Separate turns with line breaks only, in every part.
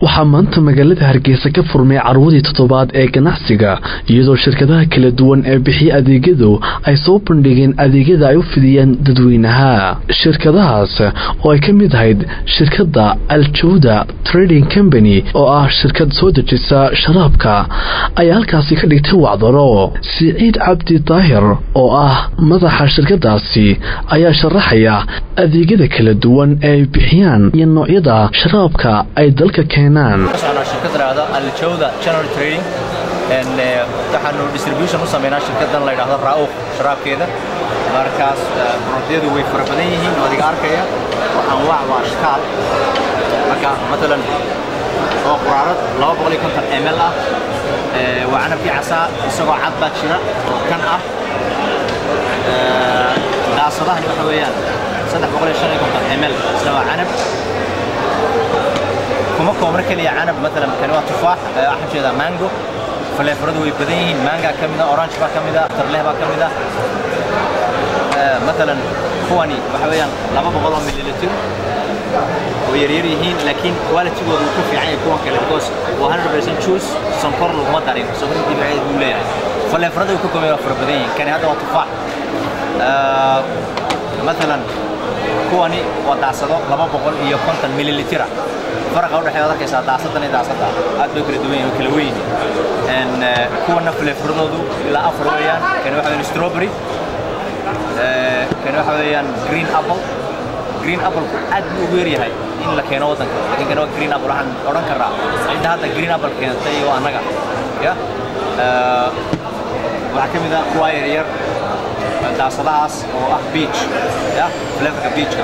Waxaa maanta magaalada Hargeysa ka furmay carwadii toddobaad ee ganacsiga, iyadoo shirkadaha kala duwan ee bixiya adeegyadu ay soo bandhigeen adeegyada ay u fidiyaan dadweynaha. Shirkadahaas oo ay ka mid ahayd shirkadda Aljawda Trading Company oo ah shirkad soo dejisa sharaabka, ayaa halkaasi ka dhigtay wacdaro. Siciid Cabdi Daahir oo ah madaxa shirkadaasi ayaa sharaxaya adeegyada kala duwan ee ay bixiyaan iyo noocyada sharaabka ay dalka keenaan.
Shirkad la Aljawda Channel Trading, waxaanu distribution u sameynaa shirkadan la yidhaahdo Raauq sharaabkeeda. Markaas productyadu way fara badan yihiin oo adiga arkaya oo anwaac waa ashkaal. Marka matalan oo quraarad 250 ml ah, waa canabkii casaa, isagoo cad baa jira oo kan ah. Daasadahani waxa weeyaan 355 ml, isna waa canab. Kuma koobna keliya canab, matalan kani waa tufaax, waxaan jeedaa mango. Flavor-adu way badan yihiin, manga ka mid ah, orange baa ka mid ah, tarleh baa ka mid ah. Matalan kuwani waxa weeyaan 200 milliliter, way yaryar yihiin laakiin quality-goodu wuu ka fiican yahay kuwan kale because waa 100% juice, sonkor laguma darin, sonkor dabiici buu leeyahay. Flavor-ada uu ka kooban waa fara badan yihiin. Kani hadda waa tufaax. Matalan kuwani waa daasado 250 milliliter. Faraqa u dhexeeya waad arkaysaa, daasadan iyo daasada aad bay kala duwan yihiin, way kala weyn yihiin. Kuwana flavor-adoodu ilaa afar weeyaan. Kani waxa weeyaan strawberry, kani waxa weeyaan green apple. Green apple-ku aad buu ugu yar yahay in la keeno waddanka, laakiin kani waa green apple. Waxaan odhan karraa cidda hadda green apple keentay waa annaga. Ya waxaa ka mid ah kuwa yaryar daasadahaas oo ah peach, ya flavor-ka peach-ka,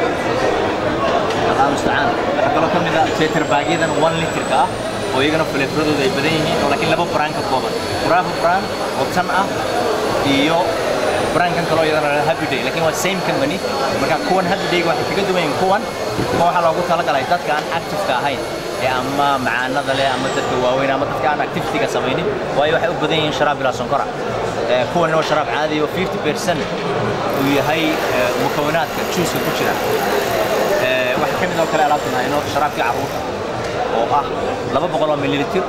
Allah mustacaan. Waxaa kaloo ka mid ah tetra pak-yadan 1 litrka ah oo iyagana flavor-adooda ay badan yihiin, oo laakiin laba brand ka kooban, Bravo brand oo tan ah iyo brand-kan kaloo iyadana Happy Day, laakiin waa same company. Marka kuwan Happy Day waxay kaga duwan yihiin kuwan, kuwan waxaa loogu talagalay dadka aan active-ka ahayn ee ama macaanada leh ama dadka waaweyn ama dadka aan activity-ga samaynin, waayo waxay u badan yihiin sharaab bilaa sonkora. Kuwan waa sharaab caadi oo 50% uu yahay mukawanaadka juuska ku jira. Waxaa ka mid oo kale alaabtan hayno sharaabkii carruurta oo ah 200 milliliter,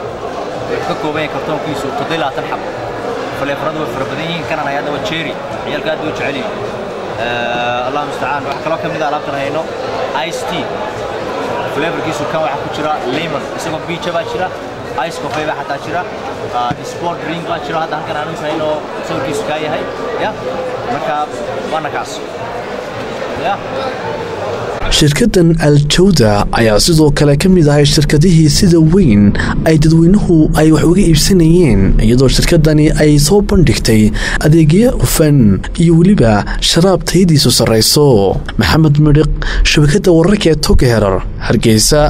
wuxuu ka kooban yahay kartoonkiisu 27 xabo. Flavor-adu way fara badan yihiin. Kanan ayadna waa cherry, ciyaalka aad bay u jecel yihiin, Allah mustacaan. Waxaa kaloo ka mid ah alaabtan hayno ice tea, flavor-kiisu kan waxaa ku jira lemon, isagoo peach baa jira, ice coffee baa xataa jira, sport drink baa jira. Hadda halkan aanu hayno sawirkiisu kaa yahay ya. Marka waana kaas ya.
Shirkaddan Aljawda ayaa sidoo kale ka mid ahay shirkadihii sida weyn ay dadweynuhu ay wax uga iibsanayeen, iyadoo shirkadani ay soo bandhigtay adeegyo hufan iyo weliba sharaab tayadiisu sarrayso. Maxamed Midhiq, shabakadda wararka ee Toga Herar, Hargeysa.